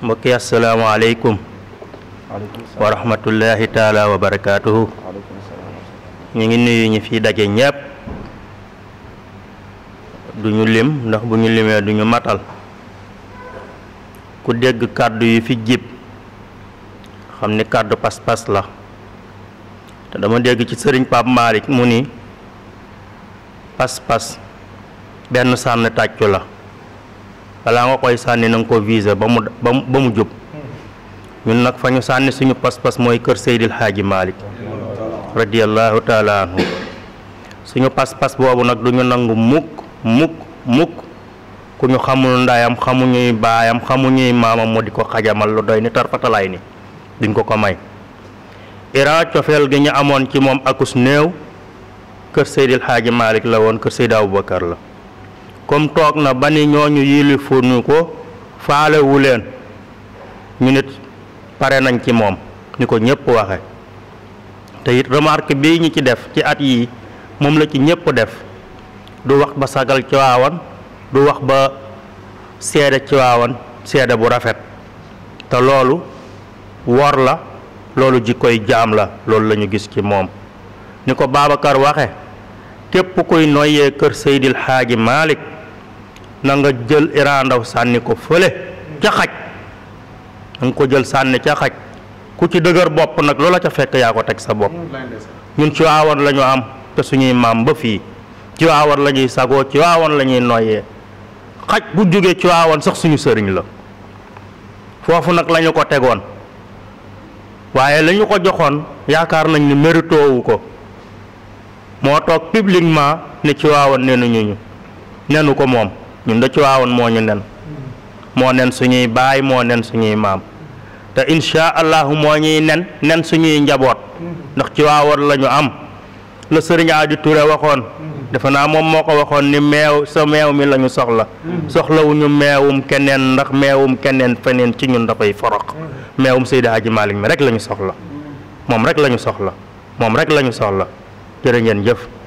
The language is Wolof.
mbokki asalaamaaleykum wa rahmatullahi taala wa barakaatuhu. ñu ngi nuyu ñi fi daje ñépp duñu lim ndax bu ñu limee duñu matal. ku dégg kàddu yi fi jib xam ni kàddu pas-pas la te dama dégg ci sëriñ Pape Malick mu ni pas-pas benn sànni tàccu la balaa nga koy sànni na nga ko viser ba mu jub. ñun nag fa ñu sànni suñu pas-pas mooy kër Seydil Hadji Malick radiyallahu taala anhu. suñu pas-pas boobu nag duñu nangu mukk ku ñu xamul ndayam xamuñuy baayam xamuñuy maamam mu di ko xajamal lu doy ni tarfatalaay ni duñ ko may. Iran cofeel gi ñu amoon ci moom akus néew kër Seydil Hadji Malick la woon, kër Seydi Aboubacar la. comme toog na ba ni ñooñu yilifuñu ko faalewu leen ñu nit pare nañ ci moom ni ko ñëpp waxe te it remarque bii ñu ci def ci at yi moom la ci ñëpp def. du wax ba sagal Tiwaawan, du wax ba seede Tiwaawan seede bu rafet te loolu wor la, loolu jikkoy jaam la. loolu la ñu gis ci moom ni ko Babacar waxe képp kuy noyyee kër Seydil Hadji Malick na nga jël Iran Ndao sànni ko fële ca xaj, na nga ko jël sànni ca xaj. ku ci dëgër bopp nag loola ca fekk yaa ko teg sa bopp. ñun Tiwaawan la ñu am te suñuy maam ba fii Tiwaawan la ñuy sagoo, Tiwaawan la ñuy noyyee. xaj bu jógee Tiwaawan sax suñu sëriñ la. foofu nag lañu ko tegoon waaye lañu ko joxoon yaakaar nañ ni méritoowu ko moo toog publiquement ne Tiwaawan nenuñu nenu ko moom. ñun da Tiwaawan moo ñu moo nen suñuy baay, moo nen suñuy maam te insha allahu moo ñuy nen suñuy njaboot ndax Tiwaawan la ñu am. la sëriñ Adi Touré waxoon defe naa moom moo ko waxoon ni meew sa meew mi la ñu soxla soxlawuñu meewum keneen ndax meewum keneen feneen ci ñun dafay forox. meewum Seydi Hadji Malick mi rek la ñu soxla moom rek la ñu soxla jërë ngeen jëf.